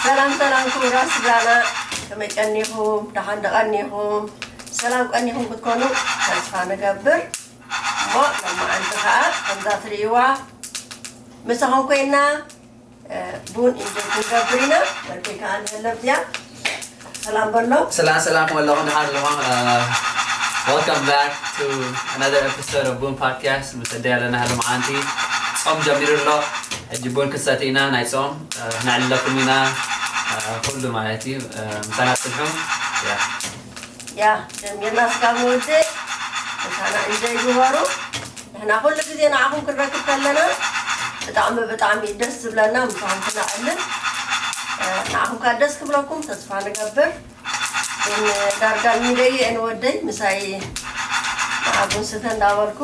ሰላም ሰላም ክቡራት ስድራና፣ ከመይ ቀኒኹም? ደሓን ዶ ቀኒኹም? ሰላም ቀኒኹም ክትኮኑ ተስፋ ንገብር። እሞ ሎማዓንቲ ከዓ ከምዛ ትርእይዋ ምሳኹም ኮይና ቡን ኢንጆይ ክንገብር ኢና። ወደይ ከዓ ንህለፍ እዚኣ ሰላም በሎ። ሰላም ሰላም፣ ከመይ ኣለኹም? ደሓን ኣለኹም? Welcome back to another episode of ቡን ፖድካስት። ምስ ኣደይ ኣለና ሎማዓንቲ። ጾም ጀሚሩ ኣሎ። ሕጂ ቡን ክንሰቲ ኢና። ናይ ጾም ነዕልለኩም ኢና። ኩሉ ማለት እዩ። ምሳና ጽንሑ። ያ ጀሚርና ስጋብ ንውድእ። ምሳና ኢንጆይ ግበሩ። ንሕና ኩሉ ግዜ ንዓኹም ክንረክብ ከለና ብጣዕሚ ብጣዕሚ እዩ ደስ ዝብለና፣ ምሳኹም ክነዕልል። ንዓኹም ከዓ ደስ ክብለኩም ተስፋ ንገብር። ግን ዳርጋ ሚደይ እየ ንወደይ ምሳይ ንዓኹም ስተ እንዳበልኩ።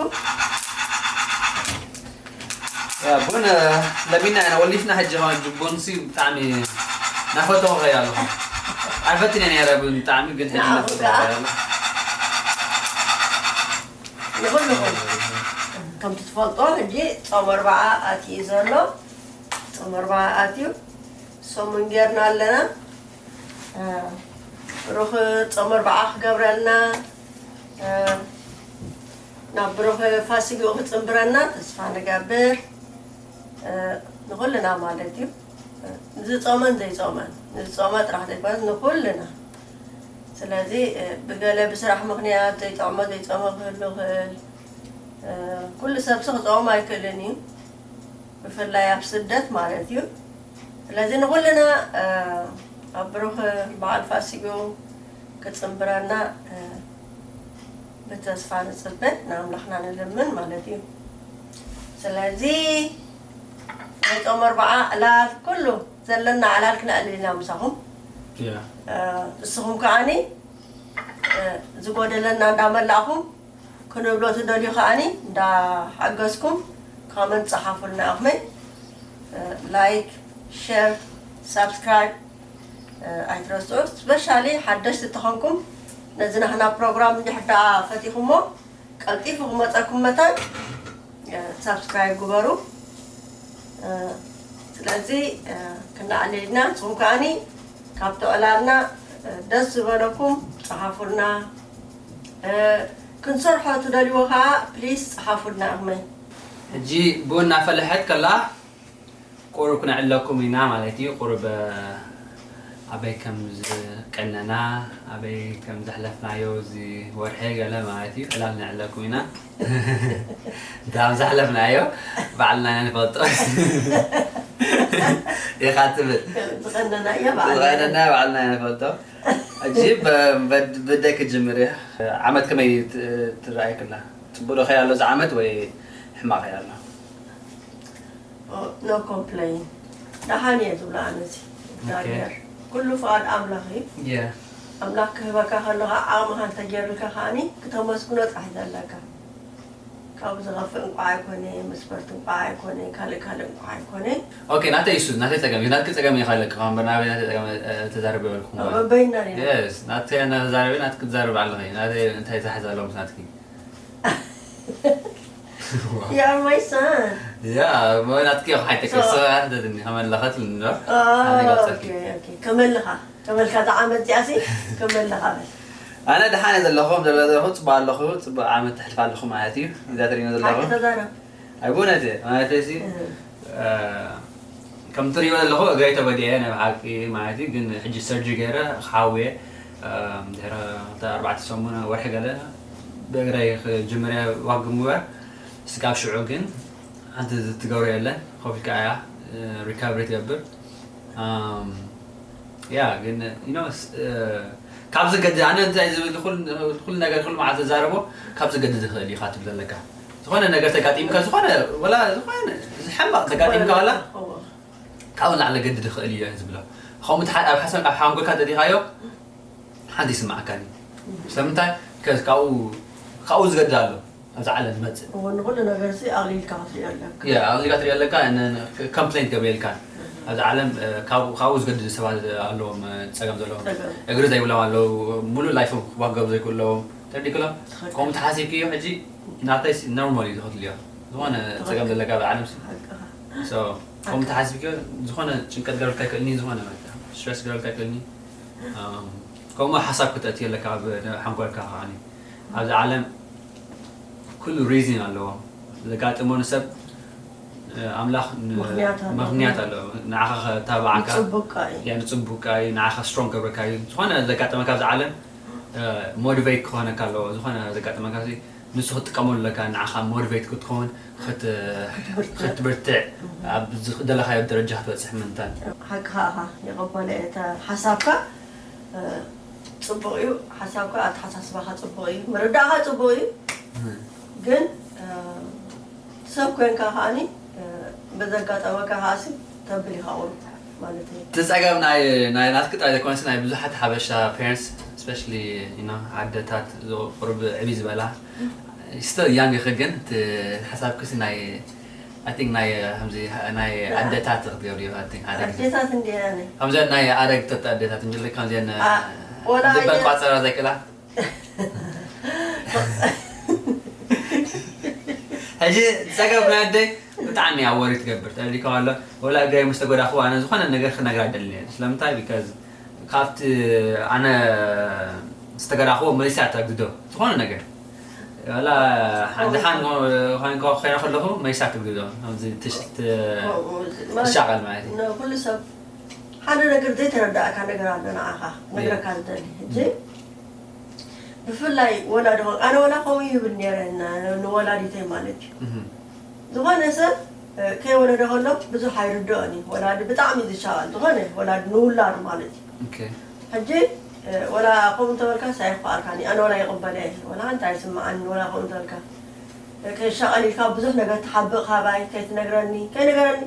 ያ ቡን ለሚና ኢና ወሊፍና። ሕጂ ኸዓ ቡን ሲ ብጣዕሚ ናፈተወ ኸያ ኣለኹ። ኣይፈትን እየ ነይረ ቡን ብጣዕሚ፣ ግን ሕጂ ናፈተወ ኸያ ኣለኹ። ንኹልኹም ከምቲ ትፈልጦ ሕጂ ጾም ኣርባዓ ኣትዩ ዘሎ። ጾም ኣርባዓ ኣትዩ ሰሙን ጌርና ኣለና። ብሩኽ ጾም ኣርባዓ ክገብረልና፣ ናብ ብሩኽ ፋሲግኡ ክጽንብረና ተስፋ ንገብር። ንኹልና ማለት እዩ። ንዝጾመን ዘይጾመን፣ ንዝጾመ ጥራሕ ዘይኮነስ ንኹልና። ስለዚ ብገለ ብስራሕ ምኽንያት ዘይጠዕሞ ዘይጾመ ክህሉ ይኽእል። ኩሉ ሰብሲ ክጾም ኣይክእልን እዩ። ብፍላይ ኣብ ስደት ማለት እዩ። ስለዚ ንኹልና ኣብ ብሩኽ በዓል ፋሲግኡ ክጽንብረና ብተስፋ ንጽበ፣ ንኣምላኽና ንልምን ማለት እዩ። ስለዚ ናይ ጾም ኣርባዓ ዕላል ኩሉ ዘለና ዕላል ክነዕልል ኢና ምሳኹም። ንስኹም ከዓኒ ዝጎደለና እንዳመላእኹም ክንብሎ ትደልዩ ከዓኒ እንዳሓገዝኩም ኮመንት ጸሓፉልና። ኣኽመይ ላይክ፣ ሸር፣ ሳብስክራይብ ኣይትረስዑ። ስፔሻሊ ሓደሽቲ ተኾንኩም ነዚ ናህና ፕሮግራም እንድሕር ደኣ ፈቲኹሞ ቀልጢፉ ክመጸኩም መታን ሳብስክራይብ ግበሩ። ስለዚ ክነዕልልና ንስኹም ከዓኒ ካብቲ ዕላልና ደስ ዝበለኩም ጸሓፉልና። ክንሰርሖ ትደልይዎ ከዓ ፕሊስ ጸሓፉልና። ኣኽመይ ሕጂ ቡን እናፈለሐት ከላ ቁሩብ ክነዕለኩም ኢና ማለት እዩ። ቁሩብ ኣበይ ከም ዝቀነና፣ ኣበይ ከም ዘሕለፍናዮ እዚ ወርሒ ገለ ማለት እዩ። ዕላል ነዕለኩም ኢና። እንታ ከም ዘሕለፍናዮ ባዕልና ኢና ንፈልጦ። ኢኻ ትብል። ዝቐነናዮ ባዕልና ኢና። ዝቐነና ባዕልና ኢና ንፈልጦ። ሕጂ ብ-፣ በድ-፣ ብደይ ክጅምር እየ። ዓመት ከመይ ት-፣ ትረኣየክላ? ጽቡቕ ዶ ከይ ኣሎ እዚ ዓመት ወይ ሕማቕ ከይ ኣሎ? ኖ ኮምፕሌን። ደሓን እየ ዝብሎ ኣነሲ። ኦኬ። እግዚኣብሔር ኩሉ ፍቓድ ኣምላኽ እዩ። የ። ኣምላኽ ክህበካ ከሎ ከዓ ዓቕምኻ እንተገይሩልካ ከዓኒ ክተመስግኖ ጥራሕ እዩ ዘለካ። ካብኡ ዝኸፍእ እንቋዕ ኣይኮነ፣ መስፈርቲ እንቋዕ ኣይኮነ፣ ካልእ ካልእ እንቋዕ ኣይኮነ። ኦኬ፣ ናተይ እሱ፣ ናተይ ጸገም እዩ። ናትኪ ጸገም እዩ ካለካ፣ እምበር ናበይ ናተይ ጸገም፣ እ፣ ተዛርበ ይበልኩ እሞ። በበይና ዲና። የስ፣ ናተይ እናተዛረበ፣ ናትኪ ትዛረብ ኣለኺ። ናተይ እንታይ ይተሓዝ ኣሎ ምስ ናትኪ? You are my son። ያ፣ እሞ ናትኪ እኮ ሓይተከ So ሰ-፣ ኣሕተትኒ፣ ከመለኸት ልንዶ? ኦ፣ ኣነ ገጸኪ። ኦኬ፣ ኦኬ። ከመልኻ፣ ከመልካ እዛ ዓመት እዚኣ ሲ፣ ከመልኻ በል። ኣነ ደሓን እየ ዘለኹ፣ ዘለኹ፣ ጽቡቕ ኣለኹ፣ ጽቡቕ ዓመት ተሕልፋ ኣለኹ ማለት እዩ። እዛ ትርእይዎ ዘለኹም። ሓቂ ተዛረብ። ኣይ፣ ብእውነት እየ። ማለት እሲ፣ እህ። እ፣ ከም ትርእይዎ ዘለኹ እግረይ ተጎዲኤ፣ ናይ ብሓቂ ማለት እዩ። ግን ሕጂ ሰርጀሪ ገይረ ክሓዊ እየ። እ፣ ድሕሪ ክልተ ኣርባዕተ ሰሙን፣ ወርሒ ገለ ብእግረይ ክጅምር እየ ዋክ ምግባር። ስጋብ ሽዑ ግን ሓንቲ ትገብሮ የለን። ኮፍ ኢልካ እያ፣ እ፣ ሪካቨሪ ትገብር። እም፣ ያ፣ ግን፣ you know፣ ስ-፣ እ፣ ካብ ዝገድድ፣ ኣነ እንታይ ዝብል፣ ኩል-፣ ኩሉ ነገር፣ ኩሉ መዓልቲ ዝዛረቦ፣ ካብ ዝገድድ ይኽእል እዩ ኢኻ ትብል ዘለካ። ዝኾነ ነገር ተጋጢምካ፣ ዝኾነ፣ ወላ ዝኾነ ሕማቕ ተጋጢምካ፣ ወላ እዎ። ካብኡ ንላዕሊ ገድድ ይኽእል እዩ ዝብሎ። ከምኡ ትሓ-፣ ኣብ ሓሳብ፣ ኣብ ሓንጎልካ ደዲኻዮ፣ ሓንቲ ይስምዓካኒ። ስለምንታይ? ከ-፣ ካብኡ፣ ካብኡ ዝገድድ ኣሎ፣ ኣብዚ ዓለም ዝመጽእ። እዎ፣ ንኹሉ ነገር ሲ ኣቕሊልካ ክትሪኦ ኣለካ። ያ፣ ኣቕሊልካ ትሪኦ ኣለካ፣ ን-፣ ን-፣ ኮምፕሌን ትገብር የልካን። እህ። ኣብዚ ዓለም ካብኡ ካብኡ ዝገድዱ ሰባት ኣለዎም፣ ጸገም ዘለዎም። እግሪ ዘይብሎም ኣለዉ፣ ሙሉእ ላይፎም ክዋገቡ ዘይክእሉ ኣለዎም። ተረዲእክሎም? ከምኡ ተሓሲብክዮ ሕጂ ናተይ ኖርማል እዩ ዝኸትልዮ። ዝኾነ ጸገም ዘለካ ኣብዚ ዓለም ሲ ከምኡ ተሓሲብክዮ ዝኾነ ጭንቀት ገርልካ ይክእልኒ፣ ዝኾነ ስትረስ ገርልካ ይክእልኒ። ከምኡ ሓሳብ ክተእትዮ ኣለካ ኣብ ሓንጎልካ ከዓኒ። ኣብዚ ዓለም ኩሉ ሪዝን ኣለዎ። ዘጋጥሞ ንሰብ ኣምላኽ ምኽንያት ኣለዎ። ንዓኻ ተባዓካ ንፅቡቅካ እዩ። ንፅቡቅካ እዩ፣ ንዓኻ ስትሮንግ ገብረካ እዩ። ዝኾነ ዘጋጠመካ ኣብዚ ዓለም ሞቲቬት ክኾነካ ኣለዎ። ዝኾነ ዘጋጠመካ ንሱ ክትጥቀመሉ ኣለካ፣ ንዓኻ ሞቲቬት ክትኸውን ክትብርትዕ ኣብ ዝደለኻዮ ደረጃ ክትበፅሕ ምንታን። ሓቅኻ ኢኻ። የቐበለ እቲ ሓሳብካ ፅቡቕ እዩ። ሓሳብካ ኣተሓሳስባኻ ፅቡቕ እዩ። ምርዳእኻ ፅቡቕ እዩ። ግን ሰብ ኮይንካ ከዓኒ በዘጋጠመካ ከዓሲ ተብል ኢኻ ቁሩብ ማለት እዩ። እቲ ጸገም ናይ ናይ ናትኪ ጥራይ ዘይኮነስ ናይ ብዙሓት ሓበሻ ፓረንትስ ስፔሻሊ ኣደታት ቁሩብ ዕብይ ዝበላ ስቲል ያንግ ኢኺ ግን እቲ ሓሳብኪ ሲ ናይ I think ናይ ከምዚ ናይ ኣደታት ክትገብሪ ኢኺ I think ኣደግ ኣዴታት እንዲያነ ከምዚ ናይ ኣረግተት ኣዴታት እንድለ ከምዚ ወላ ልበን ቋጸራ ዘይክላ ሕጂ ጸገብ ናይ ኣደይ ብጣዕሚ እያ ወሪ ትገብር ተረዲእካ ኣሎ ወላ እግረይ ምስ ተጎዳኹ ኣነ ዝኾነ ነገር ክነግራ ደልየ ስለምንታይ ቢካዝ ካብቲ ኣነ ዝተገዳኽዎ መሊሳ ተግዶ ዝኾነ ነገር ወላ ሓንደሓን ኮይነ ከለኹ መሊሳ ትግዶ ከምዚ ትሻቐል ማለት እዩ ኩሉ ሰብ ሓደ ነገር ዘይተረዳእካ ነገር ኣሎ ንዓኻ ነግረካ ዝደሊ ሕጂ ብፍላይ ወላዲ ኾን ኣነ ወላ ከምኡ ይብል ነረ ንወላዲተይ ማለት እዩ ዝኾነ ሰብ ከይወለደ ከሎ ብዙሕ ኣይርድኦን እዩ ወላዲ ብጣዕሚ ዝሻቐል ዝኾነ ወላዲ ንውላዱ ማለት እዩ ሕጂ ወላ ከምኡ እንተበልካ ሳይኳኣልካኒ ኣነ ወላ ይቕበለ ወላ ሓንቲ ኣይስምዓኒ ወላ ከምኡ እንተበልካ ከይሻቐል ኢልካ ብዙሕ ነገር ትሓብእ ካባይ ከይትነግረኒ ከይነገረኒ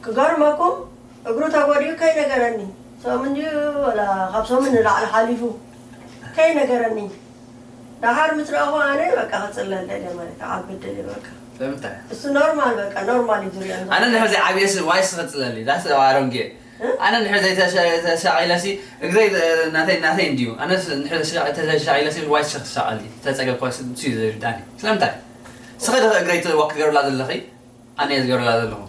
ክገርመኩም እግሩ ተጎዲኡ ከይነገረኒ ሰሙን ድዩ ወላ ካብ ሰሙን ንላዕሊ ሓሊፉ ከይነገረኒ ደሓር ምስ ረኣኹ ኣነ በቃ ክፅለል ደልየ ማለት ዓቢ ደልየ በቃ ስለምንታይ እሱ ኖርማል በቃ ኖርማል እዩ ዝሪኦ ኣነ ንሕዚ ዓብየ ስ ዋይስ ክፅለል እዩ ዳስ ኣሮንጌ ኣነ ንሕዚ ተሻቂለሲ እግረይ ናተይ ናተይ እንድዩ ኣነ ንሕዚ ተሻቂለሲ ዋይስ ክሻቀል እዩ ተፀገብ ኳስ እዩ ዝርዳኒ ስለምንታይ ስኸ እግረይ ዋክ ትገብርላ ዘለኺ ኣነ እየ ዝገብረላ ዘለኹ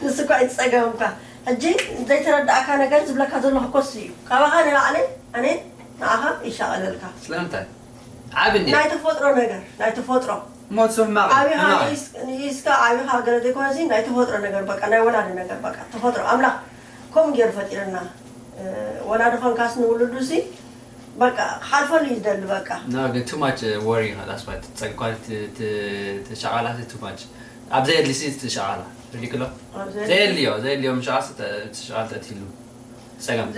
ንሱ እኳ እዩ ዝፀገም እኳ ሕጂ ዘይተረዳእካ ነገር ዝብለካ ዘለኹ ኮስ እዩ ካባኻ ንላዕሊ ኣነ ንዓኻ ይሻቐለልካ ስለምንታይ ዓቢ እንዲ ናይ ተፈጥሮ ነገር ናይ ተፈጥሮ ሞት ሕማቕ ዓቢኻ ሕማቕ ንኢስካ ዓቢኻ ገለ ዘይኮነሲ ናይ ተፈጥሮ ነገር በቃ ናይ ወላዲ ነገር በቃ ተፈጥሮ ኣምላኽ ከምኡ ገይሩ ፈጢርና ወላዲ ኾንካስ ንውልዱ ሲ በቃ ክሓልፈሉ እዩ ዝደሊ በቃ no ግን too much worry ኢኻ that's why ትፀግኳ ትሻቓላ too much ኣብ ዘየድሊ ሲ ትሻቓላ ሪዲክሎ ዘየድልዮ ዘየድልዮ ምሻቓ ትሻቓል ተእትሉ ፀገም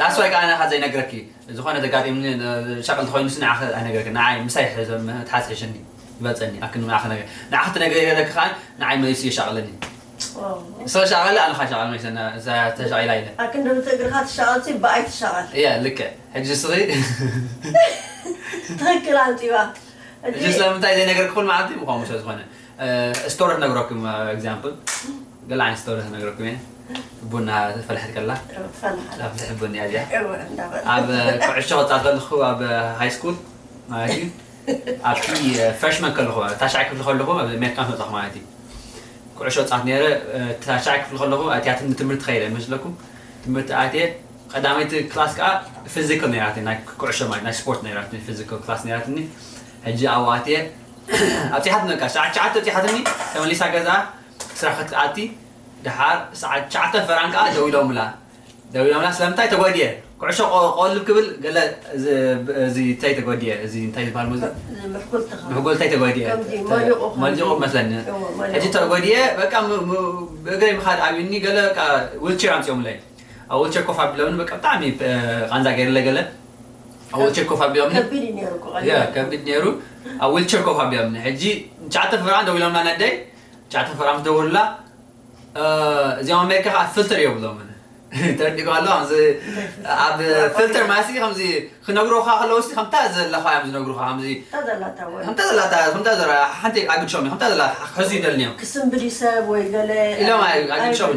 that's why ከዓ ናኻ ዘይነግረኪ ዝኾነ ዘጋጢምኒ ሻቕል ተኮይኑ ሲ ንዓኸ ኣይነግረኪ ንዓይ ምሳይ ሕዘ ትሓዝ ሕሸኒ ይበልፀኒ ኣክን ንዓኸ ነገር ንዓኸ ትነገረኪ ከዓ ንዓይ መሊሱ የሻቕለኒ ሰው ሻቐለ ኣነ ካ ሻቐል መሊሰ ተሻቒላ ኢለ ኣክን ደብተ እግርኻ ትሻቐል ሲ ብኣይ ትሻቐል እያ ልክዕ ሕጂ ስኺ ትኽክል ኣምፂዋ ሕጂ ስለምንታይ ዘይነገር ክኹል ማለት ምዃኑ ስለ ዝኾነ ስቶሪ ክነግረኩም example ገለ ዓይነት ስቶሪ ክነግረኩም እየ ቡና ተፈልሐት ከላ ትፈልሓል ኣብ ትሕቡን እያ እዚኣ እወ እንዳበል ኣብ ኩዕሾ ክፃወት ከለኹ ኣብ ሃይ ስኩል ማለት እዩ ኣብቲ ፍሬሽመን ከለኹ ታሽዓይ ክፍሊ ከለኹ ኣብ ኣሜሪካ መፃኹ ማለት እዩ ኩዕሾ ፃት ነረ ታሽዓይ ክፍሊ ከለኹ ኣትያትን ትምህርቲ ከይደ መስለኩም ትምህርቲ ኣትየ ቀዳመይቲ ክላስ ከዓ ፊዚካል ነይራትኒ ናይ ኩዕሾ ማለት ናይ ስፖርት ነይራትኒ ፊዚካል ክላስ ነይራትኒ ሕጂ ኣብኡ ኣትየ ኣብፂሓትኒ በቃ ሰዓት ትሽዓተ ኣብፂሓትኒ ተመሊሳ ገዛ ስራሕ ክትኣቲ ደሓር ሰዓት ትሽዓተ ፈራን ከዓ ደው ኢሎምላ ደው ኢሎምላ ስለምንታይ ተጎድየ ኩዕሾ ቆልብ ክብል ገለ እዚ እንታይ ተጎድየ እዚ እንታይ ዝበሃል ሙዚ ምሕጎልታይ ተጎድየ መሊቑ መስለኒ ሕጂ ተጎድየ በቃ ብእግረይ ምኻድ ኣብዩኒ ገለ ዊልቸር ኣምፅኦምለይ ኣብ ዊልቸር ኮፍ ኣቢሎምኒ በቃ ብጣዕሚ ቃንዛ ገይርለ ገለ ኣብ ዊልቸር ኮፍ ኣቢሎምኒ ከቢድ ነይሩ ኣብ ዊልቸር ኮፍ ኣቢሎምኒ ሕጂ ትሽዓተ ፍራን ደው ኢሎምና ነደይ ትሽዓተ ፍራን ምስ ደወሉላ እዚኦም ኣሜሪካ ከዓ ፍልተር የብሎም ተረዲእኩም ኣሎ ከምዚ ኣብ ፍልተር ማለት ከምዚ ክነግሩኻ ከለዉ ሲ ከምታ ዘለኻ እዮም ዝነግሩኻ ከምዚ ከምታ ዘላታ ወይ ከምታ ዘላታ ከምታ ዘላ ሓንቲ ኣግድሾም ከምታ ዘላ ሕዙ ይደልንዮም ክስምብል እዩ ሰብ ወይ ገለ ኢሎም ኣግድሾም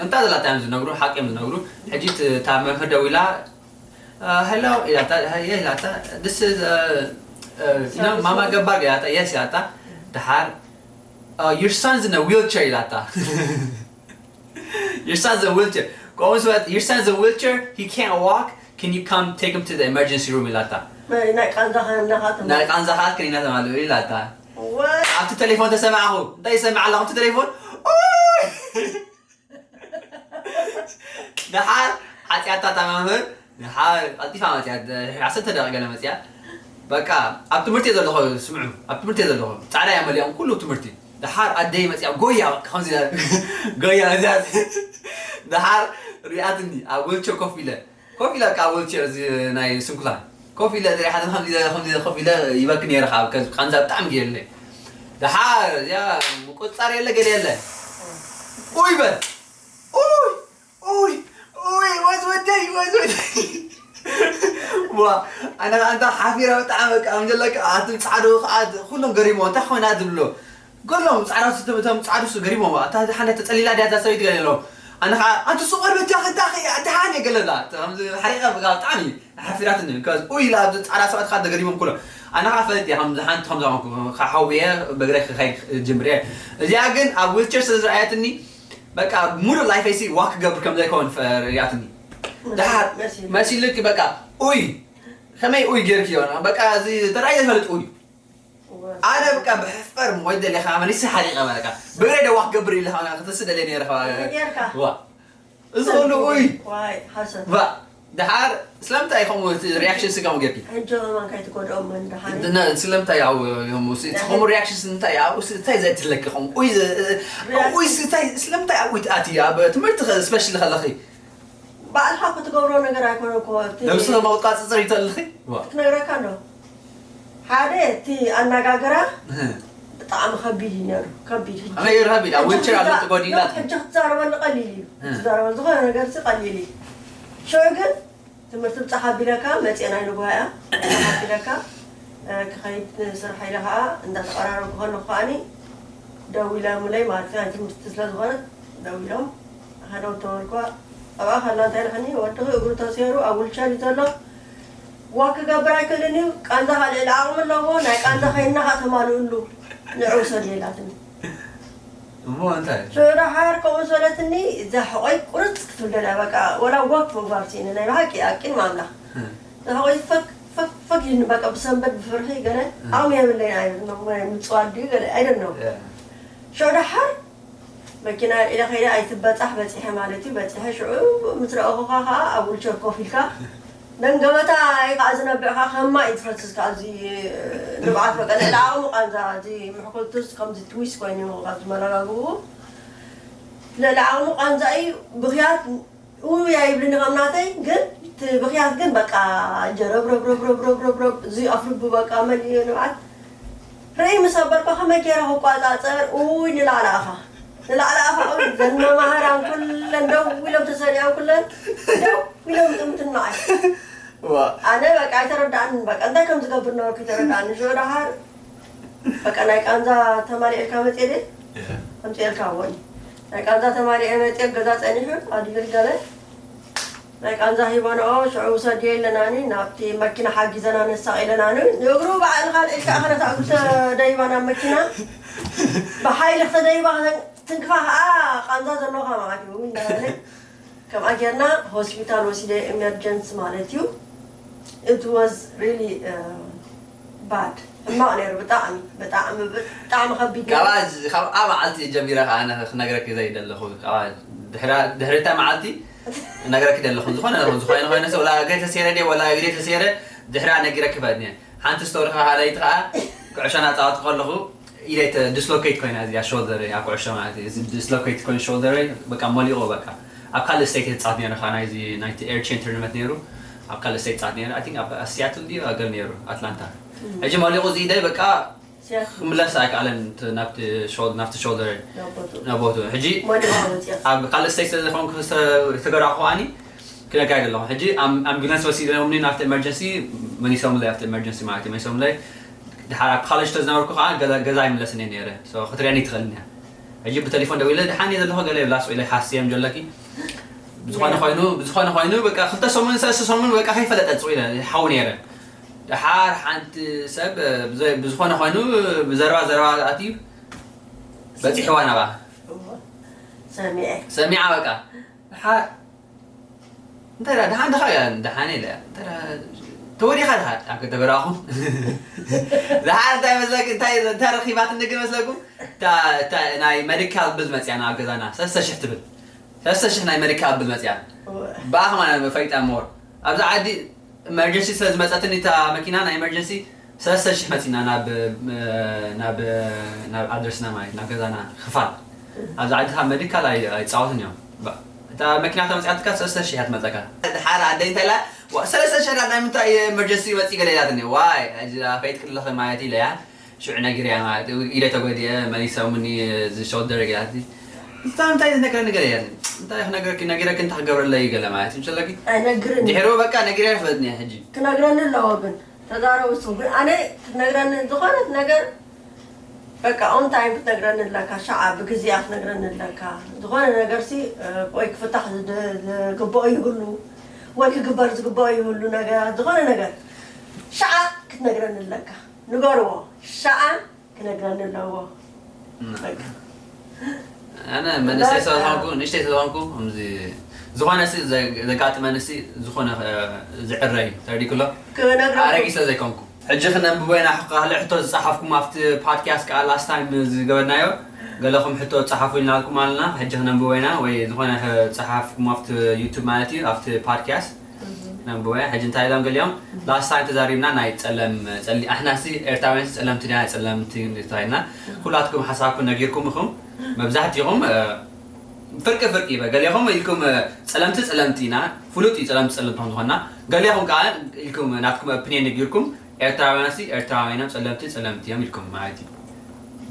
እንታ ዘላታ እዮም ዝነግሩ፣ ሓቂ እዮም ዝነግሩ። ሕጂ እቲ- እታ መምህር ደዊላ፣ "Uh, hello" ኢላታ፣ "Hey" ኢላታ፣ "This is uh, uh, you know, ማማ ገባር" ኢላታ፣ "Yes" ኢላታ። ደሓር "Uh, your son's in a wheelchair" ኢላታ። "Your son's in a wheelchair." ከምኡ ምስ በለት፣ "Your son's in a wheelchair, he can't walk, can you come take him to the emergency room?" ኢላታ። ናይ ቃንዛኻ እናኻትም ናይ ቃንዛኻ ክኒና ተማልኡ ኢላታ። ወይ ኣብቲ ቴሌፎን ተሰማዕኹ። እንታይ ይሰማዕ ኣለኹ ኣብቲ ቴሌፎን? ኡይ! ደሓር ሓፂኣታ እታ መምህር። ደሓር ቀልጢፋ መፅያ። ዓሰርተ ደቂቃ ገለ መፅያ። በቃ ኣብ ትምህርቲ እየ ዘለኹ፣ ስምዑ፣ ኣብ ትምህርቲ እየ ዘለኹ። ፃዕዳ እያ መሊኦም ኩሉ ትምህርቲ። ደሓር ኣደይ መፅያ ጎያ፣ በቃ ከምዚ ኢላ ጎያ እዚኣ። ደሓር ሪኣትኒ ኣብ ዊልቸር ኮፍ ኢለ፣ ኮፍ ኢለ በቃ ኣብ ዊልቸር እዚ ናይ ስንኩላን ኮፍ ኢለ እዚኣ ሓደ ከምዚ ኢለ ከምዚ ኢለ ኮፍ ኢለ ይበኪ ነይረ። ካብ ከዚ ቃንዛ ብጣዕሚ ገይርለይ። ደሓር እዚኣ ምቁፅፃር የለ ገለ የለ። ኡይ በል ኡይ ኡይ ኡይ ወዝ ወደይ ወዝ ወደይ። ዋ ኣነ ኣንታ ሓፊረ ብጣዕሚ በቃ ከም ዘለካ ኣቲ ፃዕዱ ከዓ ኩሎም ገሪሞ እንታይ ኮይና ዝብሎ ገሎም ፃዕዳ ስ- እቶም ፃዕዱ ስ ገሪሞ እታ ሓንዳ ተፀሊላ ድያ እዛ ሰበይቲ ገለ ኣለዉ ኣነ ከዓ ኣንቲ ሱ ቆርበት ያኽ እንታይ ደሓን እየ ገለላ ከምዚ ሓሪቀ በቃ ብጣዕሚ ሓፊራትኒ because ኡይ ኢላ ኣብዚ ፃዕዳ ሰባት ከዓ ተገሪሞም ኩሎም ኣነ ከዓ ፈለጥ እየ ከምዚ ሓንቲ ከምዚ ሓውየ በግረ ክኸይድ ጅምር እየ እዚኣ ግን ኣብ ዊልቸር ስለ ዝረኣየትኒ በቃ ሙሉእ ላይፈይ ሲ ዋክ ክገብር ከም ዘይከውን ፈ- ሪኣትኒ። ደሓር መሲልክ በቃ ኡይ ከመይ ኡይ ጌርክዮ በቃ እዚ ተራእየ ይፈልጥ ኡይ ኣነ በቃ ብሕፈር ወይ ደሊኻ መሊሲ ሓሪቐ በቃ ብግረይ ደ ዋክ ክገብር ኢለ ክትስደለ ነይረ ዋ እዚ ኹሉ ኡይ ዋይ ሓሰብ ባ ደሓር ስለምንታይ ከምኡ ሪያክሽን ስጋሙ ጌርኪ ሕጂ ከማን ከይትጎድኦም መን ደሓን ስለምንታይ ከምኡ ሪያክሽን እንታይ እንታይ ዘትለኪ ከምኡ ኡይ ስለምንታይ ኣብ ኡይ ትኣቲ ኣብ ትምህርቲ ስፔሻሊ ከለኺ ባዕልኻ ክትገብሮ ነገር ኣይኮነ እኮ እቲ ነብስኺ መቁፃፅፅር ይተልኺ ክነግረካ ኣሎ ሓደ እቲ ኣነጋግራ ብጣዕሚ ከቢድ እዩ ነሩ ከቢድ ሕጂ ከመይ ይረኸብ ኢላ ዊልቸር ኣሎ ተጎዲላ ሕጂ ክትዛረበሉ ቀሊል እዩ ክትዛረበሉ ዝኾነ ነገር ሲ ቀሊል እዩ ሽዑ ግን ትምህርቲ ብፃሕ ኣቢለካ መፅአ ናይ ንጉሃያ ብፃሕ ኣቢለካ ክኸይድ ስራሕ ኢለ ከዓ እንዳተቀራረብኩ ከለኩ ከዓኒ ደዊሎምለይ ማለት እዩ ናይ ትምህርቲ ስለዝኮነ ደዊሎም ሃለው ተበልኳ ኣብኣ ከላ እንታይ ኢልክኒ ወድኺ እግሩ ተሲሩ ኣብ ውልቸር እዩ ዘሎ ዋክ ክገብር ኣይክእልን እዩ ቃንዛኻ ልዕሊ ዓቕሚ ኣለዎ ናይ ቃንዛኻ ኢልና ከዓ ተማልእሉ ንዑ ውሰድ ኢላትኒ እሞ እንታይ ሽዑ ደሓር ከምኡ ዝበለትኒ እዛ ሕቆይ ቁርፅ ክትብል ደልያ በቃ ወላ ዋክ ምግባር ስኢነ ናይ ብሓቂ ኣቂን ማምላኽ ሕቆይ ፈክ ፈክ ፈክ ይኒ በቃ ብሰንበት ብፍርሒ ገለ ዓቕሚ የብለይን ምፅዋት ድዩ ገለ ኣይደነው ሽዑ ደሓር መኪና ኢለ ከይደ ኣይትበፃሕ በፂሐ ማለት እዩ በፂሐ ሽዑ ምስ ረእኹኻ ከዓ ኣብ ውልቸር ኮፍ ኢልካ ደንገበታ እዩ ከዓ ዝነብዕካ ከማ እዩ ዝፈስስ ከዓ እዚ ንብዓት በቃ ልዕሊ ዓቕሙ ቃንዛ እዚ ምሕኩልቱስ ከምዚ ትዊስ ኮይኑ ካብዚ መረጋግኡ ልዕሊ ዓቕሙ ቃንዛ እዩ ብክያት ውይ ኣይብልን ከም ናተይ ግን እቲ ብክያት ግን በቃ ጀረብ ረብ ረብ ረብ ረብ ረብ ረብ እዚ ኣፍልቡ በቃ መሊኡ ንብዓት ርእይ ምስ ኣበልኩ ከመይ ገይረ ክቋፃፀር ውይ ንላዕሊ ኣኻ ንላዕሊ ኣኻ ዘመማህራን ኩለን ደው ኢሎም ተሰሪዖም ኩለን ደው ኢሎም ጥምትናዓይ ኣነ በቃ ኣይተረዳእንን በቃ እንታይ ከም ዝገብር ነበርኩ ይተረዳእኒ ሽዑ ደሓር በቃ ናይ ቃንዛ ተማሊኤልካ መፅኤ ደ ኣምፅኤልካ ወኒ ናይ ቃንዛ ተማሊኤ መፅኤ ገዛ ፀኒሑ ኣድብል ገለ ናይ ቃንዛ ሂበንኦ ሽዑ ውሰድዮ ኢለናኒ ናብቲ መኪና ሓጊዘና ነሳቕ ኢለናኒ ንእግሩ በዓልኻ ልዒልካ ኣኸለት ኣጉል ተደይባ ናብ መኪና ብሓይሊ ክተደይባ ትንክፋ ከዓ ቃንዛ ዘለኻ ማለት እዩ እንዳበለ ከምኣ ጌርና ሆስፒታል ወሲደ ኤመርጀንሲ ማለት እዩ it was really bad ሕማቕ ነይሩ ብጣዕሚ ብጣዕሚ ብጣዕሚ ከቢድ ነይሩ። ካብኣ ካብኣ መዓልቲ ጀሚረ ከዓ ኣነ ክነግረኪ ዘይደለኹ ካብኣ ድሕራ- ድሕሪ እታ መዓልቲ ክነግረኪ ደለኹ ዝኾነ ይኹን ዝኾነ ኮይነ ሰብ ወላ እግሪ ተሰይረ ድየ ወላ እግሪ ተሰይረ ድሕራ ነጊረኪ ፈድኒ ሓንቲ ስቶሪ ከዓ ካልኣይቲ ከዓ ኩዕሾ ናፃወትኩ ከለኹ ኢደይ ተ- ዲስሎኬት ኮይና እዚኣ ሾልደረይ ኣብ ኩዕሾ ማለት እዩ እዚ ዲስሎኬት ኮይኑ ሾልደረይ በቃ መሊቑ በቃ ኣብ ካልእ ስቴት እየ ዝፃወት ነይረ ከዓ ናይዚ ናይቲ ኤር ቼን ቱርናመንት ነይሩ ኣብ ካልእ ስቴት ፃወት ነይረ I think ኣብ ሲያትል ድዩ ኣገር ነይሩ ኣትላንታ ሕጂ መሊቑ እዚ ኢደይ በቃ ክምለስ ኣይከኣለን ናብቲ ሾልደረይ ናብ ቦቱ ሕጂ ኣብ ካልእ ስቴት ስለዝኾንኩ ዝተገራኹ ከዓኒ ክነጋይድ ኣለኹ ሕጂ ኣምቡላንስ ወሲዶምኒ ናብቲ ኤመርጀንሲ መሊሶምለይ ኣብቲ ኤመርጀንሲ ማለት እዩ መሊሶምለይ ድሓር ኣብ ኮሌጅ ተዝነበርኩ ከዓ ገዛ ይምለስን እየ ነይረ ክትሪኣኒ ትኽእልን እያ ሕጂ ብቴሌፎን ደዊለ፣ "ደሓን እየ ዘለኹ" ገለ ይብላ፣ ስቕ ኢለ ሓስየ ምጀለኪ። ብዝኾነ ኮይኑ፣ ብዝኾነ ኮይኑ፣ በቃ ክልተ ሰሙን፣ ሰለስተ ሰሙን በቃ ከይፈለጠት ስቕ ኢለ ይሓው ነይረ። ደሓር ሓንቲ ሰብ፣ ብዘይ-፣ ብዝኾነ ኮይኑ፣ ብዘረባ ዘረባ ኣትዩ በጺሕዋ ናባ። እዎ። ሰሚዐ። ሰሚዓ በቃ። ደሓር እንታይ ደኣ፣ ደሓን ድኻ? እያ፣ ደሓን ኢለ እያ። እንታይ ደኣ፣ ተወዲኻ ድኻ? ኣብ ከተበራኹ። ደሓር እንታይ መስለክ-፣ እንታይ፣ እንታይ ረኺባትኒ ግን መስለኩም? እታ፣ እታ ናይ መዲካል ብል መጽያ ናብ ገዛና፣ ሰለስተ ሽሕ ትብል። ሰለስተ ሽሕ ናይ መዲካል ብል መጽያ። እወ። ብኣ ከማን ፈሊጣ ሞር። ኣብዛ ዓዲ ኢመርጀንሲ ስለ ዝመጸትኒ እታ መኪና ናይ ኢመርጀንሲ ሰለስተ ሽሕ መጺና ናብ፣ ናብ፣ ናብ ኣድረስና ማለት ናብ ገዛና ክፋል። ኣብዚ ዓዲ ካብ መዲካል ኣይ-፣ ኣይጻወቱን እዮም። ባ-፣ እታ መኪና ተመጺኣትካ ሰለስተ ሽሕ እያ ትመጸካ። ድሓር ኣደይ እንታይ ኢላ፣ "ዋ፣ ሰለስተ ሽሕ ዳ ናይ ምንታይ ኢመርጀንሲ መጺ?" ገለ ኢላትኒ። "ዋይ፣ ሕጂ ዳ ፈይጥክለኺ ማለት ኢለያ። ሽዑ ነጊረያ ማለት እዩ። ኢደ ተጎዲአ፣ መሊሶምኒ እዚ ሾልደር" ገለ ኢላትኒ። እንታይ፣ እንታይ ትነግረኒ ገለ ኢላትኒ። እንታይ ክነግረኪ፣ ነጊረኪ እንታይ ክገብረለይ ገለ ማለት እዩ። ምሰለኪ ኣይነግርን። ድሕሩ በቃ ነጊረ ይፈልጥኒ ሕጂ። ክነግረኒ ኣለዎ ግን። ተዛረቡ ንስኹም። ግን ኣነ ክትነግረኒ ዝኾነት ነገር በቃ ኦን ታይም ክትነግረኒ ኣለካ፣ ሸዓ ብግዜኣ ክትነግረኒ ኣለካ። ዝኾነ ነገርሲ፣ እ፣ ወይ ክፍታሕ ዝድ-፣ ዝግብኦ ይህሉ፣ ወይ ክግበር ዝግብኦ ይህሉ ነገራት፣ ዝኾነ ነገር ሸዓ ክትነግረኒ ኣለካ። ንገርዎ፣ ሸዓ ክነግረኒ ኣለዎ። እና በቃ። ኣነ መንእሰይ እና ስለዝኾንኩ፣ ንእሽተይ ስለዝኾንኩ፣ ከምዚ ዝኾነ ሲ ዘ-፣ ዘጋጥመኒ ሲ ዝኾነ፣ እ፣ ዝዕረ እዩ። ተረዲእኩ ኣሎ? ክነግረኩም። ኣረጊት ስለ ዘይኮንኩ። ሕጂ ክነንብቦ ኢና። ካልእ ሕቶ ዝጸሓፍኩም ኣብቲ ፖድካስት ከኣ ላስት ታይም ዝገበርናዮ፣ ገለኹም ሕቶ ጸሓፉ ኢልናልኩም ኣለና። ሕጂ ክነንብቦ ኢና፣ ወይ ዝኾነ ሕ-፣ ጸሓፍኩም ኣብቲ ዩቱብ ማለት እዩ፣ ኣብቲ ፖድካስት። እህ። ነንብበ። ሕጂ እንታይ ኢሎም ገሊኦም? ላስት ታይም ተዛሪብና ናይ ጸለም፣ ጸሊ-፣ ኣሕናሲ ኤርትራውያንሲ ጸለምቲ ዲና ጸለምቲ ተባሂልና። ኩላትኩም ሓሳብኩም ነጊርኩም ኢኹም። መብዛሕትኹም፣ እ፣ ፍርቂ ፍርቂ ይበ-፣ ገሊኹም ኢልኩም፣ እ፣ ጸለምቲ ጸለምቲ ኢና፣ ፍሉጥ እዩ ጸለምቲ ጸለምቲ ከም ዝኾንና። ገሊኹም ከኣ ኢልኩም ናትኩም ኦፒንየን ነጊርኩም፣ ኤርትራውያንሲ ኤርትራውያን እዮም፣ ጸለምቲ ጸለምቲ እዮም ኢልኩም ማለት እዩ።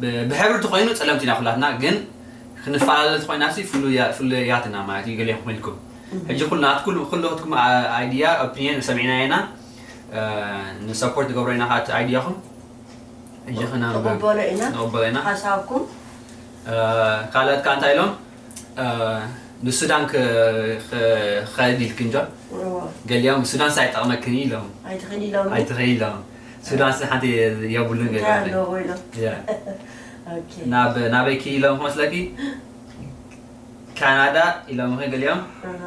ብ-፣ ብሕብሪ ተኾይኑ ጸለምቲ ኢና ኩላትና፣ ግን ክንፈላለ ተኾይናሲ ፍሉያ-፣ ፍሉያት ኢና ማለት እዩ፣ ገሊኹም ኢልኩም። ሕጂ ኩሉ ናትኩም፣ ኩሉ ናትኩም ኣ-፣ ኣይድያ፣ ኦፒንየን ሰሚዕናዮ ኢና። እ፣ ንሰፖርት ንገብሮ ኢና፣ ካት ኣይድያኹም። ሕጂ ክና ንቕበሎ ኢና። ንቕበሎ ኢና። ሓሳብኩም። እ፣ ካልኦት ከኣ እንታይ ኢሎም? እ፣ ንሱዳን ክ-፣ ክ-፣ ክኸይድ ኢልክን ጆን? እዎ። ገሊኦም ሱዳን ሳይጠቕመክን ኢሎም። ኣይትኽእሊ ኢሎም። ኣይትኽእሊ ኢሎም። ሱዳን ሲ ሓንቲ የብሉን እንታይ ገሊኦም። ኣለዎ ኢሎም። ያ። ኦኬ። ናብ፣ ናበይ ኪድ ኢሎም ክመስለኪ? ካናዳ ኢሎምኺ ገሊኦም። እህ፣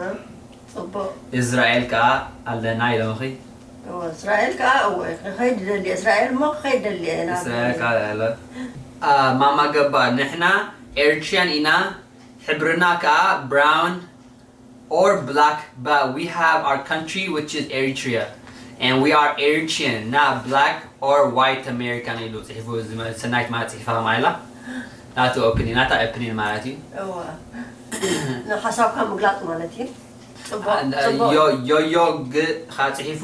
ጽቡቕ። እስራኤል ከኣ ኣለና ኢሎምኺ። እወ፣ እስራኤል ከኣ እወ፣ ክኸይድ ደልየ፣ እስራኤል እሞ ክኸይድ ደልየ፣ ናብ እስራኤል ከኣ ኣሎ። ኣ፣ ማማ ገባ፣ ንሕና ኤሪትሪያን ኢና፣ ሕብርና ከኣ ብራውን or black, but we have our country, which is Eritrea, and we are Eritrean, not black or white American ኢሉ ጽሒፉ፣ እዚ መ-፣ ሰናይት ማለት ጽሒፋ ማይላ፣ ናቱ ኦፒኒን፣ ናታ ኦፒኒን ማለት እዩ። እወ። ንሓሳብካ ምግላጽ ማለት እዩ። ጽቡቕ፣ ኣን-፣ ጽቡቕ። ዮ-፣ ዮዮ ግ-፣ ኻ ጽሒፉ፣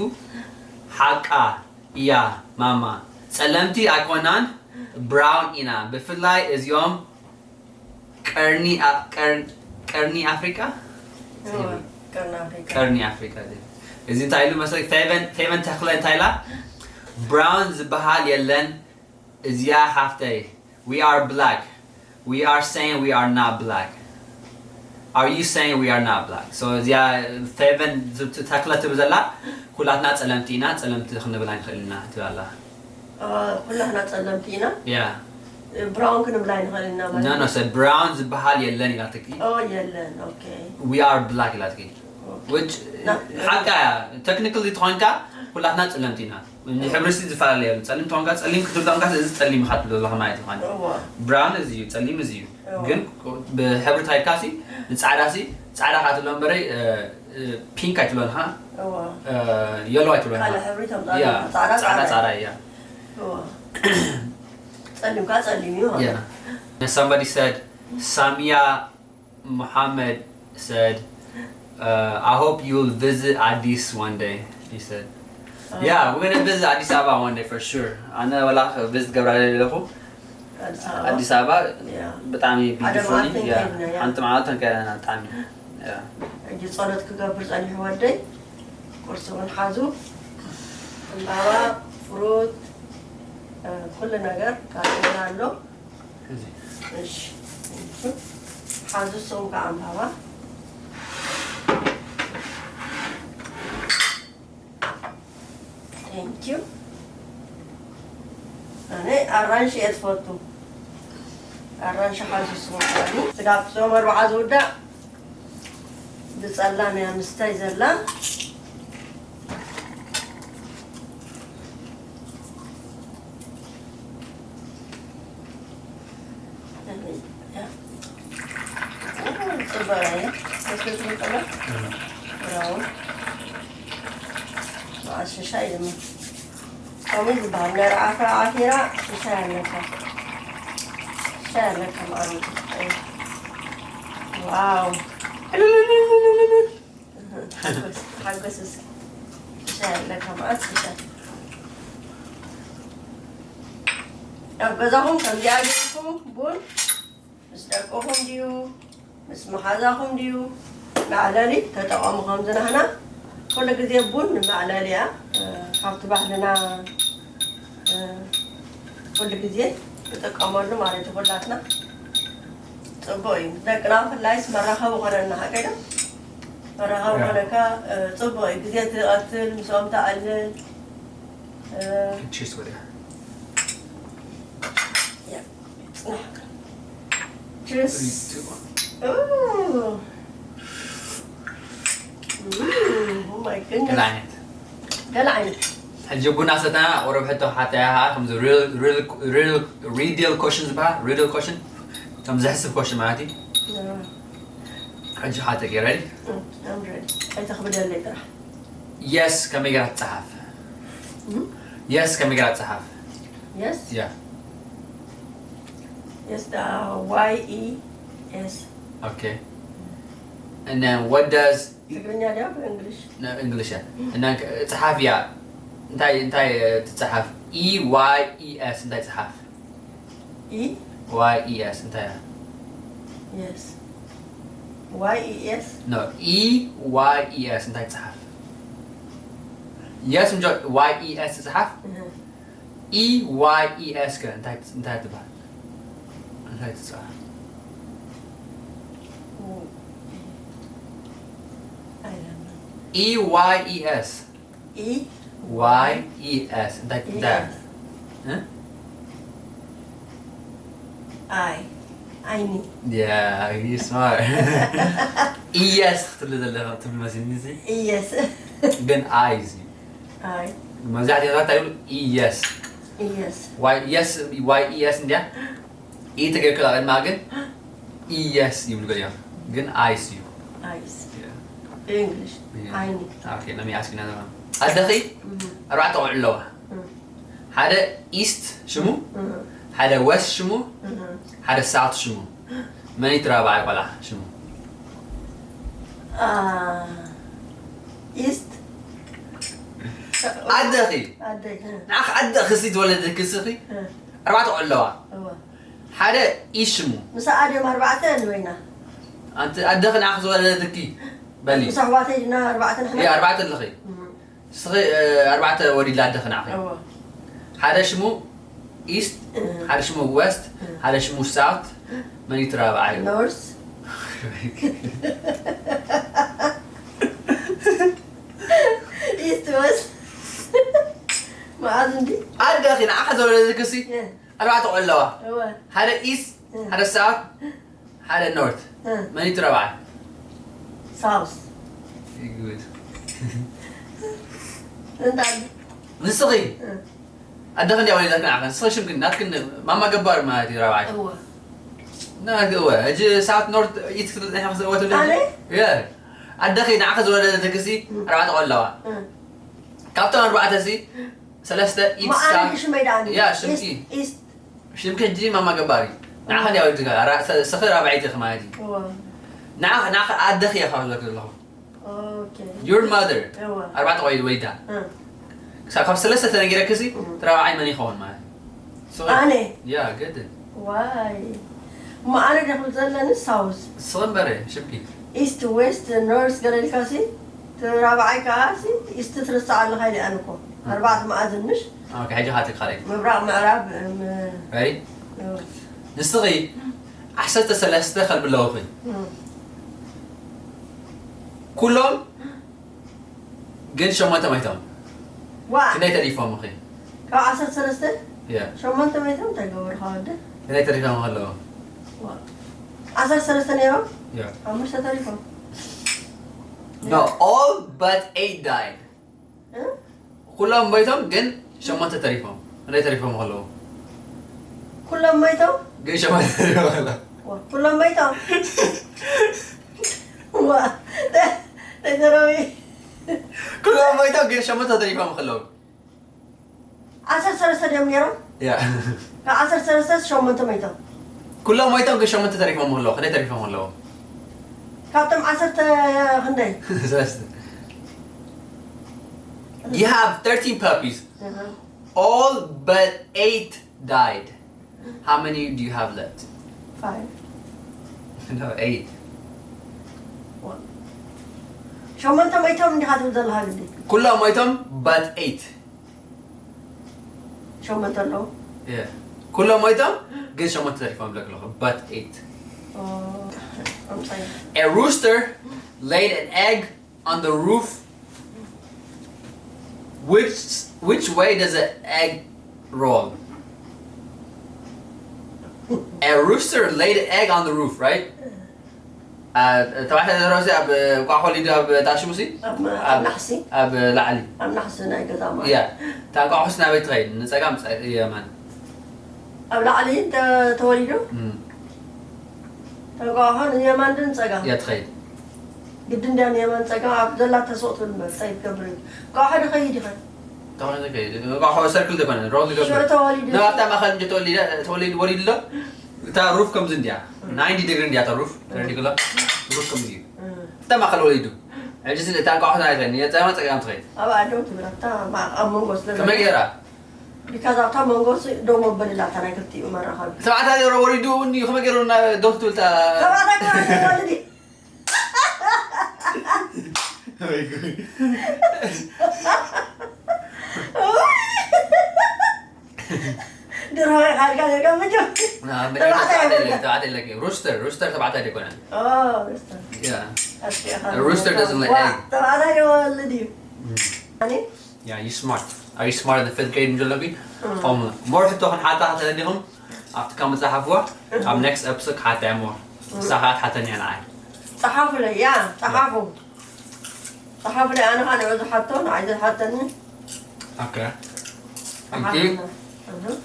ሓቃ እያ ማማ። ጸለምቲ ኣይኮናን፣ ብራውን ኢና። ብፍላይ እዚኦም ቀርኒ ኣ-፣ ቀር-፣ ቀርኒ ኣፍሪቃ? እወ፣ ቀርኒ ኣፍሪቃ። ቀርኒ ኣፍሪቃ፣ እዚ። እዚ እንታይ ኢሉ መሰለኝ? ፌቨን፣ ፌቨን ተኽለ እንታይ ኢላ? ብራውን ዝበሃል የለን፣ እዚኣ ሓፍተይ። We are black. We are saying we are not black. Are you saying we are not black? So እዚኣ ፌቨን ዝብ-፣ ተኽለ ትብል ዘላ፣ ኩላትና ጸለምቲ ኢና፣ ጸለምቲ ክንብል ኣይንኽእል ኢና ትብል ኣላ። አ፣ ኩላትና ጸለምቲ ኢና። ያ። ብራውን ክንብል ኣይንኽእል ኢና ማለት ኖ፣ ኖ፣ እዩ። ሰብ ብራውን ዝበሃል የለን ኢላትኪ። ኦ፣ የለን። ኦኬ። We are black ኢላትኪ። ኦኬ። Which፣ ና-፣ ሓቃ እያ። ቴክኒካሊ ተኾንካ፣ ኩላትና ጸለምቲ ኢና። እንጂ ሕብሪ ሲ ዝፈላለ የለን። ጸሊም ተኾንካ፣ ጸሊም ክትብል ተኾንካ፣ እዚ ጸሊም ኢኻ ትብል ዘለኻ ማለት እዩ። እዋ። ብራውን እዚ እዩ፣ ጸሊም እዚ እዩ። እዋ። ግን ብሕብሪ ታይካ ሲ፣ ንጻዕዳ ሲ፣ ጻዕዳ ኢኻ ትብሎ እምበረይ፣ እ፣ እ፣ ፒንክ ኣይትብሎን ኢኻ። እዋ። እ፣ የሎ ኣይትብሎን ኢኻ። ካልእ ሕብሪ ተምጻእ ያ፣ ጻዕዳ፣ ጻዕዳ፣ ጻዕዳ። ጻዕዳ እያ። እዋ። ጸሊም ከኣ ጸሊም እዩ ማለት። Yeah. And somebody said, Samia Muhammad said, uh, "I hope you'll visit Addis one day," he said. Uh, yeah, we're gonna visit Addis Ababa one day for sure. ኣነ ወላ ቪዝት ገብራ ኣለኹ። ኣዲስ ኣበባ። ኣዲስ ኣበባ Yeah. ብጣዕሚ ሓደ ቢዩቲፉል መዓልቲ እዩ። Yeah. ከይድና፣ yeah. ሓንቲ መዓልቲ ከይድና ብጣዕሚ። Yeah. ሕጂ ጸሎት ክገብር ጸኒሑ ወደይ። ቁርሲ እውን ሓዙ። ዕምባባ፣ ፍሩት፣ እ፣ ኩሉ ነገር ካርዲና ኣሎ። እዚ። እሺ። ሓዙ ሶም ከዓምባባ። Thank you። ኣነ ኣራንሺ እየ ትፈቱ። ኣራንሺ ሓዙ ሶም ከዓኒ ስጋብ ሶም ኣርባዓ ዝውዳእ ብጸላም እያ ምስታይ ዘላ። ጽበያ እያ። ስክሪት ጽበያ። ብራውን። መዓስ ሽሻ እዩ ድማ። ከምኡ ዝበሃል ናይ ረዓፈ ዓፊራ ሽሻ ያለካ። ሽሻ ያለካ መዓር። ዋው። ሓጎስ፣ ሓጎስ እስኪ። ሽሻ ያለካ መዓት ሽሻ። ኣብ ገዛኹም ከምዚኣ ጌርኩም ቡን ምስ ደቅኹም ድዩ፣ ምስ መሓዛኹም ድዩ፣ መዕለሊ ተጠቐሙ። ከምዚ ናህና ኩሉ ግዜ ቡን ንመዕለሊ እያ። እ፣ ካብቲ ባህልና፣ እ፣ ኩሉ ግዜ ንጥቀመሉ ማለት እዩ። ኩላትና ጽቡቕ እዩ። ምስ ደቅና ብፍላይስ መራኸቢ ኮነና፣ ሓቀይ ዶ? መራኸቢ ያ። ኮነካ፣ እ፣ ጽቡቕ እዩ። ግዜ ትቐትል፣ ምስኦም ተዕልል። እ፣ ቺርስ ወዲያ። ያ። ቺርስ። Three, two, one. ኡ። ኡ፣ oh my goodness። ገለ ዓይነት። ገለ ዓይነት። ሕጂ ቡና ሰተና ቁሩብ ሕቶ ክሓተያ ከዓ ከምዚ ሪል፣ ሪል፣ ሪል፣ ሪድል ኮሽን ዝበሃል፣ ሪድል ኮሽን ከም ዘሕስብ ኮሽን ማለት እዩ። ያ። ሕጂ ሓተኪ፣ ሬዲ? እ፣ I'm ready። ኣይተኽብደለይ ጥራሕ። የስ ከመይ ገይራ ትጸሓፍ? እ? የስ ከመይ ገይራ ትጸሓፍ? የስ? ያ። Yes, the Y E S. Okay. And then what does ትግርኛ ድያ ብእንግሊሽ? No, English እያ። እና ጸሓፍ እያ። እንታይ፣ እንታይ፣ እ፣ ትጸሓፍ? E Y E S እንታይ ጸሓፍ? E? Y E S እንታይ እያ? Yes. Y E S? No, E Y E S እንታይ ትጸሓፍ? የስ እንጆ Y E S ትጸሓፍ? እህ። E Y E S ከ እንታይ፣ እንታይ ትበሃል? እንታይ ትጸሓፍ? ኡ፣ I don't know። E Y E S። E Y E S እንታይ፣ E እንታይ? S። እ? I። ዓይኒ። Yeah, you smart። ኢየስ ክትብሊ ዘለኻ ትብሊ መሲልኒ እዚ። ኢየስ። ግን ኣይ እዩ። ኣይ። መብዛሕትኡ ሰባት እንታይ ይብሉ? ኢየስ። ኢየስ። ዋይ፣ የስ፣ ዋይ ኢየስ እንድያ። ኢ ተገይርክላ ቅድማ ግን ኢየስ ይብሉ ገሊኦም። ግን ኣይስ እዩ። ኣይስ። Yeah. ብእንግሊሽ። Yeah. ዓይኒ። Okay, let me ask you another one. ኣደኺ እም። ኣርባዕተ ቆልዑ ኣለዋ። እም። ሓደ ኢስት ሽሙ፣ እህ። ሓደ ወስት ሽሙ፣ እህ። ሓደ ሳውት ሽሙ። መን እዩ እቲ ራብዓይ ቆልዓ ሽሙ? አ፣ ኢስት። ኣደኺ። ኣደይ፣ እህ። ንዓኺ ኣደኺ እስቲ ዝወለደትኪ እስኺ እህ። ኣርባዕተ ቆልዑ ኣለዋ። እወ። ሓደ ኢስት ሽሙ። ምሳኣ ድዮም ኣርባዕተ ንበይና? ኣንቲ ኣደኺ ንዓኺ ዝወለደትኪ በሊ። ምስ ኣሕዋተይ ድና ኣርባዕተ ንሕና? እያ፣ ኣርባዕተ ኣለኺ። እህ። ንስኺ፣ እ፣ ኣርባዕተ ወሊድላ ኣደኺ ንዓኺ። እወ። ሓደ ሽሙ ኢስት፣ እ። ሓደ ሽሙ ወስት፣ እ። ሓደ ሽሙ ሳውት፣ መን እዩ እቲ ራብዓይ? ኖርስ። ኢስት ወስት። መዓዝ እንዲ? ኣደኺ ንዓኻ ዝወለደትኪ ሲ እ። ኣርባዕተ ቆልዑ ኣለዋ። እወ። ሓደ ኢስት፣ እ። ሓደ ሳውት፣ ሓደ ኖርት። እ። መን እዩ እቲ ራብዓይ? ሳውስ። Good። እንታይ? ንስኺ? እ። ኣደኺ እንድያ ወሊዳትኪ ንዓኺ። ንስኺ ሽምኪ ናትክን ማማ ገባር ማለት እዩ ራብዓይ። እወ። ናትኪ እወ። ሕጂ ሳውት ኖርት ኢስት ክትብል ጸኒሕኪ ክትእወ ትብሊ? ኣነ? የ። ኣደኺ ንዓኺ ዝወለደትኪ ሲ እ። ኣርባዕተ ቆልዑ ኣለዋ። እ። ካብቶም ኣርባዕተ ሲ ሰለስተ ኢስት ማኣነ ሳውት። ሽመይ ደኣ ያ፣ ሽምኪ። ኢስት፣ ኢስት። ሽምኪ ሕጂ ማማ ገባር እዩ። ንዓኻ እንድያ ወሊድካ፣ ራ-፣ ሰ-፣ ስኺ ራብዐይቲ ኢኺ ማለት እዩ። እወ። ንዓ-፣ ንዓኻ ኣደኺ እየ ካብ ዝብለኪ ዘለኹ። ኦኬ። Your mother። እወ። ኣርባዕተ ቆልዑ ወሊዳ። እ። ክሳብ ካብ ሰለስተ ተነጊረኪ ሲ፣ እም። እቲ ራብዓይ መን ይኸውን ማለት እዩ? ስኺ። ኣነ? ያ፣ ግድን። ዋይ። እሞ ኣነ ደኹል ዘለኒ ሳውዝ። ስኺ እምበረ፣ ሽምኪ። ኢስት፣ ዌስት፣ ኖርዝ ገለ ኢልካ ሲ፣ እቲ ራብዓይ ከኣ ሲ፣ ኢስት ትርስዕ ኣለኻ ኢለ ኣነ እኮ። ኣርባዕተ መኣዝን ምሽ? ኦኬ፣ ሕጂ ካትክ ካልኣይ። ምብራቕ፣ ምዕራብ፣ ም-፣ ሬዲ? እ። ንስኺ ዓሰርተ ሰለስተ ከልቢ ኣለውኺ። ኩሎም ግን ሸሞንተ መይቶም። ዋ ክንደይ ተሪፎምኺ? ካብ ዓሰርተ ሰለስተ Yeah. ሸሞንተ መይቶም እንታይ ገበሩ ካወደ ክንደይ ተሪፎም ኣለዎ? ዓሰርተ ሰለስተ ነይሮም Yeah. ሓሙሽተ ተሪፎም No, all but eight died. እ? ኩሎም መይቶም ግን ሸሞንተ ተሪፎም። ክንደይ ተሪፎም ኣለዎ? ኩሎም መይቶም ግን ሸሞንተ ተሪፎም ኣለዎ። ዋ፣ ኩሎም መይቶም ዋ ተዘረዊ ኩሎም መይቶም ግን ሸሞንተ ተሪፎም ኣለዎ። ዓሰርተ ሰለስተ ድዮም ነይሮም Yeah. ካብ ዓሰርተ ሰለስተ ሸሞንተ መይቶም ኩሎም መይቶም ግን ሸሞንተ ተሪፎም ኣለዎ። ክንደይ ተሪፎም ኣለዎ? ካብቶም ዓሰርተ ክንደይ ሰለስተ. You have thirteen puppies. All but eight died. How many do you have left? Five. No, eight. ሸሞንተ መይቶም እንዲኻ ትብል ዘለኻ ግዲ ኩሎም መይቶም but eight. ሸሞንተ ኣለዉ Yeah. ኩሎም መይቶም ግን ሸሞንተ ተሪፎም ኣለኩ but eight. ኣምፀ A rooster laid an egg on the roof. Which which way does an egg roll? A rooster laid an egg on the roof, right? ተባዕታይ ደረሲ ኣብ ቋሕ ወሊዱ ኣብ ታሽሙሲ ኣብ ናሕሲ ኣብ ላዕሊ ኣብ ናሕሲ ናይ ገዛ ማ ያ ታንቋ ሑስ ናበይ ትኸይድ ንፀጋም የማን ኣብ ላዕሊ ተወሊዱ ተቋሖ ንየማን ድን ፀጋ ያ ትኸይድ ግድ እንዲያ ንየማን ፀጋ ኣብ ዘላ ተሰቕ ትብል በር ፀይ ትገብር እዩ ቋሖ ድኸይድ ይኸ ቋሖ ሰርክል ዝኾነ ሮል ሽዑ ተወሊዱ ናብታ ማእኸል እንጂ ተወሊደ ተወሊድ ወሊድሎ እታ ሩፍ ከምዚ እንዲያ ናይንቲ ዲግሪ እንዲያ እታ ሩፍ ተረዲግሎ ሩፍ ከምዚ እዩ እታ ማእኸል ወሊዱ ሕጂ ስለ እታ ቋሖ ናይ ተኒ የፀማ ፀጋም ትኸይድ ኣብ ኣደው ትብላታ ኣብ መንጎ ስለ ከመይ ገይራ ቢካዝ ኣብታ መንጎ ደው መበል ኢላታ ናይ ክልቲኡ መራኸቢ ተባዕታይ ገይሮ ወሊዱ እውን እዩ ከመይ ገይሩ ደው ትብል እታ ተባዕታይ ከማን ወልድ ድሮ ሓድጋ ጌርካ መጀ ሩስተር ሩስተር ተባዕታይ ደይኮነ ሩስተር Rooster doesn't lay egg. ተባዕታይ ወልድ እዩ ኣኒ Yeah, you smart. Are you smarter than fifth grade እንጀለቢ? ኦም more ሕቶ ክንሓታ ከተለዲኹም ኣብቲ ካብ መፅሓፍዋ ኣብ next episode ክሓታ እያ more ክሳኻት ሓተን እያ ንዓይ ፀሓፉለይ ያ ፀሓፉ ፀሓፉለይ ኣነ ከዓ ንዑ ዝሓቶ ንዓይ ዝሓተኒ Okay. እንጂ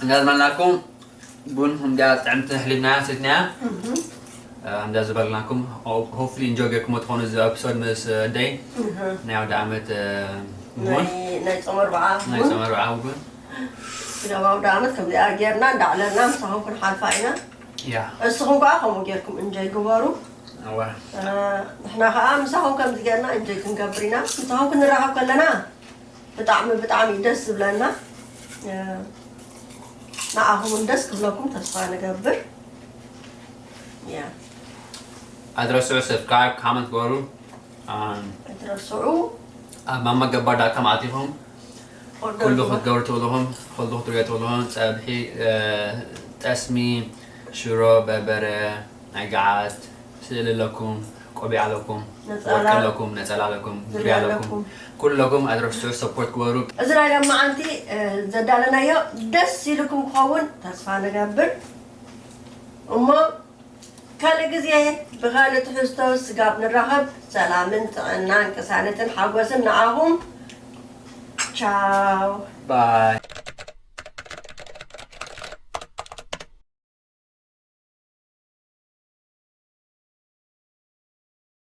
እንዳዝመናኩም ቡን እንዳ ጥዕምቲ ሕሊብና ሰትናያ እንዳ ዝበልናኩም hopefully enjoy ጌርኩም ትኾኑ እዚ episode ምስ ደይ ናይ ወደ ዓመት ቡን ናይ ጾም ኣርብዓ ናይ ጾም ኣርብዓ ቡን ናብ ኣውደ ዓመት ከምዚኣ ጌርና እንዳዕለልና ምሳኹም ክንሓልፋ ኢና ያ እስኹም ከዓ ከምኡ ጌርኩም እንጆይ ግበሩ ኣዋ ንሕና ከዓ ምሳኹም ከምዚ ጌርና እንጆይ ክንገብር ኢና ምሳኹም ክንራኸብ ከለና ብጣዕሚ ብጣዕሚ እዩ ደስ ዝብለና ንዓኹም እውን ደስ ክብለኩም ተስፋ ንገብር ያ ኣይትረስዑ subscribe comment ግበሩ ኣይትረስዑ ኣብ ማማ ገባር ዳት ኮም ኣቲኹም ኩሉ ክትገብሩ ትብልኹም ኩሉ ክትሪኦ ትብልኹም ፀብሒ ጠስሚ ሽሮ በርበረ ናይ ገዓት ስእሊ ኣለኩም ቆቢዕ ኣለኩም ወርቂ ኣለኩም ነፀላ ኣለኩም ዙርያ ኣለኩም ኩሉ ኣለኩም ኣይትረስዑ support ግበሩ እዚ ናይ ሎማዓንቲ ዘዳለናዮ ደስ ኢልኩም ክኸውን ተስፋ ንገብር እሞ ካልእ ግዜ ብኻልእ ትሕዝቶ ስጋብ ንራኸብ ሰላምን ጥዕናን ቅሳነትን ሓጎስን ንዓኹም ቻው ባይ